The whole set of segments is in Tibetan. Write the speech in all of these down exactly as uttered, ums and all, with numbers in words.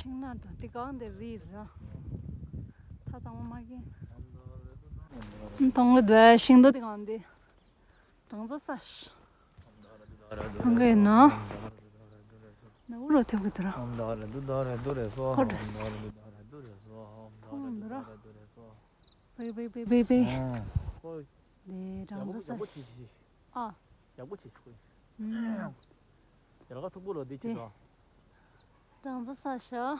ཤིང་ནགས་འགྲོ་དེ་གང་དེ་རི་ར། ད་ཚང་མ་མ་གིན། མཐོང་གི་འདུག་ཤིང་སྡོང་དེ་གང་དེ། གྲངས་ཚ་ས་ཤ། མཐོང་གི་ཡིན་ན། ན་འུ་རོ་ཐེབས་གི་འདུག་ར། ཁོ་འགྲོ་སི། མཐོང་འདུག་ར། བེ་བེ་བེ་བེ་བེ། དེ་གྲངས་ཚ་ས་ཤ། ཨ། ཡག་པོ་བྱེད་ཆོག་གི། ཨུམ། ཡར་ཁ་མཐུག་པོ་ལོ་འདི་ཅི་དང་། གྲངས་ཚ་ས་ཤ།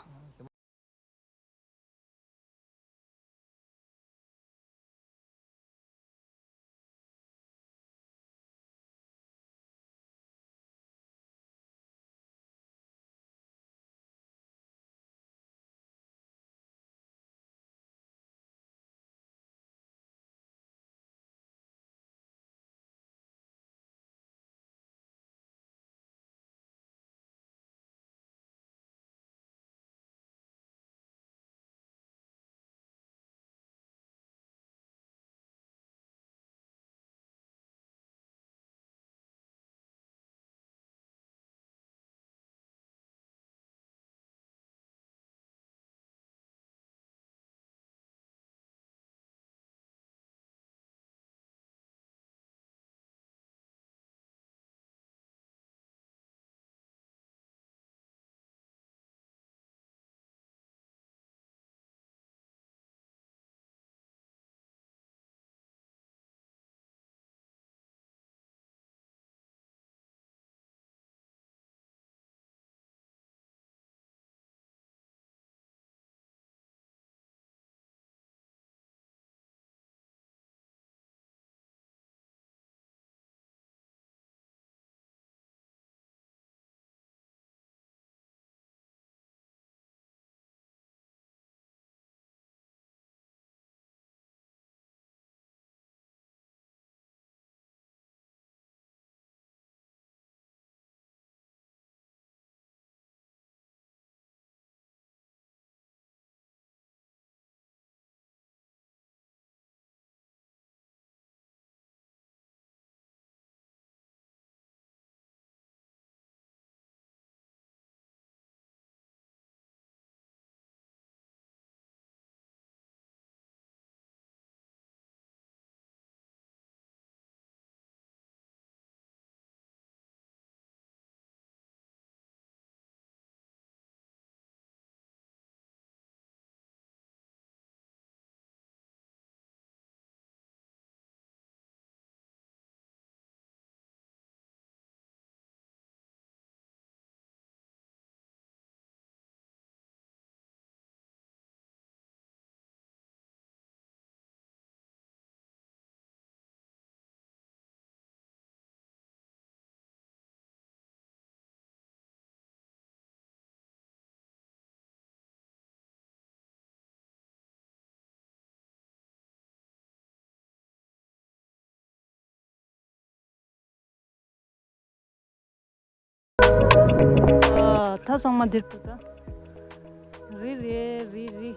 ཨ། ད་ཚང་མ་འདིར་འདུག་ད། རི་རེད། རི་རི།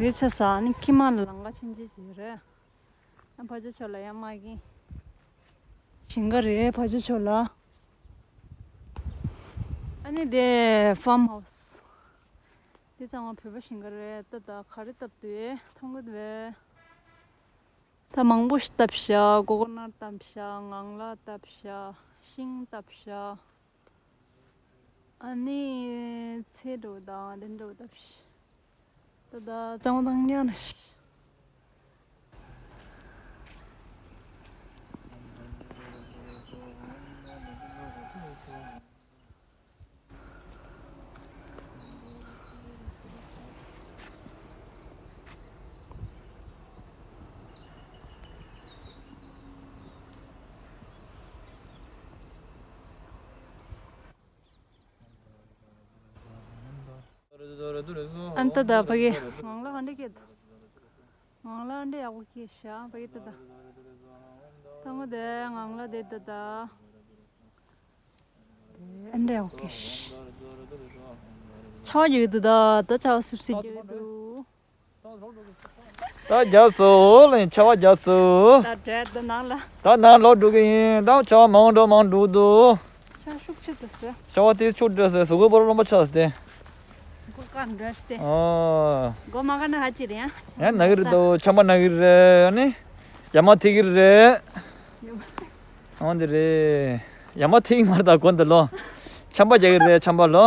རི་ཆེ་ས་ནི་ཁྱི་མ་ལ་ལང་ཀ་ཆེན་ཆེ་ཅིག་རེད། ཨ། ཕ་ཇོ་ཆོ་ལ་ཡང་མ་གིན། ཞིང་ཁ་རེད་ཕ་ཇོ་ཆོ་ལ། ཨ་ནི་དེ་ཕམ་ཧའུ་སི། དེ་ཚང་མ་བོད་པ་ཞིང་ཁ་རེད། ད་ད་ག་རེ་བཏབ་འདུག་མཐོང་གི་འདུག་བས། ད་མང་པོ་ཞིག་བཏབ་ཤག་ཀོ་ཀོ་ནཊ་བཏབ་ཤག་ངང་ལག་བཏབ་ཤག་ཤིང་བཏབ་ཤག་ཨ་ནི་ཚལ་འདྲ་བོ་དང་དེ་འདྲ་བོ་བཏབ་ཤག་ད་ད་གཙང་མ་དང་ཉག་ན་ཤག་ཨན་ཏ་ད་ཕ་གི་ངང་ལ་ག་འདྲ་སྐྱེས་འདུག་ངང་ལ་ཨ་འདྲ་ཡག་པོ་སྐྱེས་ཤག་ཕ་གི་ཏ་ད། ད་ངོ་དེ་ངང་ལ་དེ་ཏ་ད། ཨ་འདྲ་ཡག་པོ་སྐྱེས་ཤག་ཆར་པ་རྒྱག་གི་འདུག་ད་ད་ཆར་པ་སིབ་སིབ་རྒྱག་གི་འདུག་ད་རྒྱག་སོང་ལ་ཆར་པ་རྒྱག་སོང་། ད་འདྲ་ད་ནང་ལ། ད་ནང་ལོག་འགྲོ་གི་ཡིན། ད་ཆར་པ་མང་འགྲོ་མང་འགྲོ་འདུག་ཆར་ཤུགས་ཆེ་འདུག་ཟེར། ཆར་པ་དེ་ཆུ་འདྲ་ཟེར་གཟུགས་པོ་རློན་པ་ཆགས་ཏེ། མགོ་བཀག་འདྲ་སྟེ། ཨོ། མགོ་མ་བཀག་ན་ཧ་ཅི་རེད་ཡ། ཡང་ན་གི་རེད་དོ། ཆམ་པ་ན་གི་རེད། ཨ་ནི་ཡ་མ་ཐིག་གི་རེད། ཨོ་འདི་རེད། ཡ་མ་ཐིག་མར་ད་གོ་འདི་ལོ། ཆམ་པ་རྒྱག་གི་རེད་ཆམ་པ་ལོ།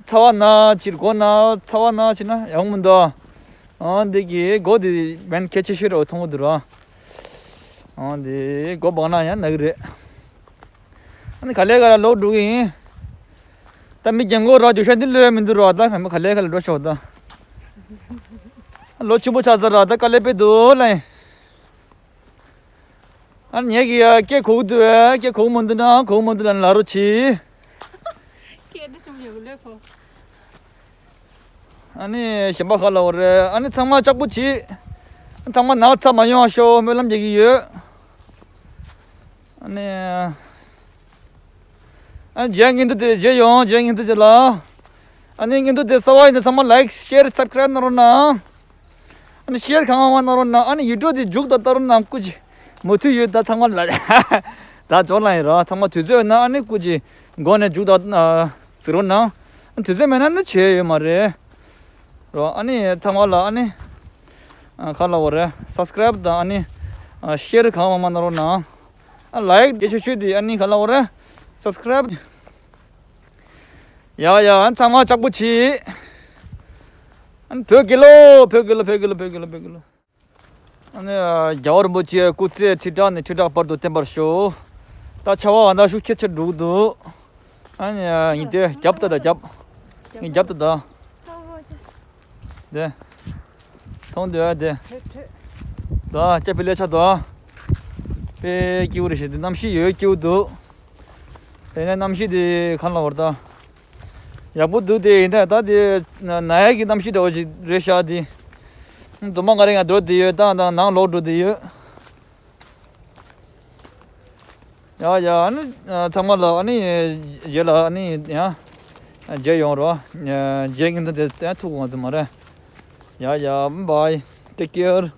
ཚ་བ་ན་ཕྱིར་གོ་ན་ཚ་བ་ན་ཕྱིར་ན་ཡོང་མི་འདུག་ཨོ་འདི་གི་སྒོ་འདི་མན་གལ་ཆེ་ཤོས་རེད་མཐོང་གི་འདུག་ར། ཨོ་འདི་སྒོ་སྦག་ན་ཡང་ན་གི་རེད། ཨ་ནི་ག་ལེ་ག་ལ་ལོག་འགྲོ་གི་ཡིན། ད་མི་རྒན་གོག་ར་རྒྱུག་ཤ་འདི་ལོས་མི་འདུག་ར། ད་ག་ལེ་ག་ལ་འགྲོ་ཤོག་ད། ལོ་ཆེན་པོ་ཆགས་ཚར་ར་ད་དཀའ་ལས་དཔེ་འདུག་ལ་ཡིན། ཨ་ནི་ངེད་ཀྱི་ཡ་སྐད་གོ་གི་འདུག་བས། སྐད་གོ་གི་མི་འདུག་ན་གོ་གི་མི་འདུག་ལ་ལ་རོ་ཆི། སྐད་འདི་ཅུང་ཉོ་གི་ལོས་གོ། ཨ་ནི་གཞན་པ་ག་ལ་འོ་རེད། ཨ་ནི་ཚང་མ་ལྕགས་པོ་བྱེད། ཚང་མ་ནག་ཚ་མ་ཡོང་བ་ཤོག་སྨོན་ལམ་རྒྱག་གི་ཡོད། ཨ་ནི། ཨ་ནི་རྗེས་སྙིང་དུ་དེ་རྗེས་ཡོང་རྗེས་སྙིང་དུ་དེ་ལ། ཨ་ནི་སྙིང་དུ་དེ་གསར་པ་ཡིན་ན་ཚང་མ་ལའིཀ་ཤེར་སབ་སི་ཀ་རེབ་གནང་རོགས་གནང་། ཨ་ནི་ཤེར་གང་མང་མང་གནང་རོགས་གནང་། ཨ་ནི་ཡུ་ཊུབ་དེ་མཇུག་ད་ལྟ་རོགས་གནང་སྐུ་མཁྱེན། མུ་མཐུད་ཡོད་ད་ཚང་མ་ལ། ད་ཇོ་ལ་ཡིན་ར་ཚང་མ་དུས་ཚོད་ཡོད་ན་ཨ་ནི་སྐུ་མཁྱེན་སྒོ་ནས་མཇུག་ད་གཟིགས་རོགས་གནང་། ཨ་ནི་དུས་ཚོད་མེད་ན་ནི་བྱས་ཡོད་མ་རེད། རོ་ཨ་ནི་ཚང་མ་ལ་ཨ་ནི། ཨ་ག་ལ་འོ་རེད། སབ་སི་ཀ་རེབ་དང་ཨ་ནི། ཨ་ཤེར་གང་མང་མང་གནང་རོགས་གནང་། ཨ་ལའིཀ་དེ་ཆུ་ཆུ་དེ་ཨ་ནི་ག་ལ་འོ་རེད། སབ་སི་ཀ་རེབ། ཡ་ཡ་ཨ་ཚང་མ་ལྕགས་པོ་བྱེད། ཨ་ནི་བོད་རྒྱལ་ལོ། བོད་རྒྱལ་ལོ། བོད་རྒྱལ་ལོ། བོད་རྒྱལ་ལོ། བོད་རྒྱལ་ལོ། ཨ་ནི་རྒྱལ་བ་རིན་པོ་ཆེའི་སྐུ་ཚེ་ཁྲི་ཕྲག་ནས་ཁྲི་ཕྲག་བར་དུ་བརྟན་པར་ཤོག་ད་ཆར་པ་ཨ་ད་ཤུགས་ཆེ་ཆེ་འགྲོ་གི་འདུག་ཨ་ནི་ཡིན་ཏེ་རྒྱབ་ད་ད་རྒྱབ། ངས་རྒྱབ་ད་ད། དེ། མཐོང་དེ་དེ། ད་ལྕགས་པི་ལེ་ཆ་ད། དཔེ་སྐྱིད་པོ་རེད་ཤག་འདི་གནམ་གཤིས་ཡོད་སྐྱིད་པོ་འདུག་དེ་ནས་གནམ་གཤིས་དེ་གང་ལ་བར་ད། ཡག་པོ་འདུག་དེ་ཡིན་ད་ད་དེ་ན་ཡག་གི་གནམ་གཤིས་འདྲ་བོ་ཞིག་རེད་ཤག་དེ། རྫོང་མ་ག་རེ་ང་འགྲོ་དེ་ཡོད་ད་ད་ནང་ལོག་འགྲོ་དེ་ཡོད། ཡ་ཡ་ཨ་ནི་ཚང་མ་ལ་ཨ་ནི་རྗེས་ལ་ཨ་ནི་ཡ་མཇལ་ཡོང་རོགས། རྗེས་ངན་དུ་དེ་ཐུག་ང་ཚོ་མ་རེད། ཡ་ཡ་bye take care།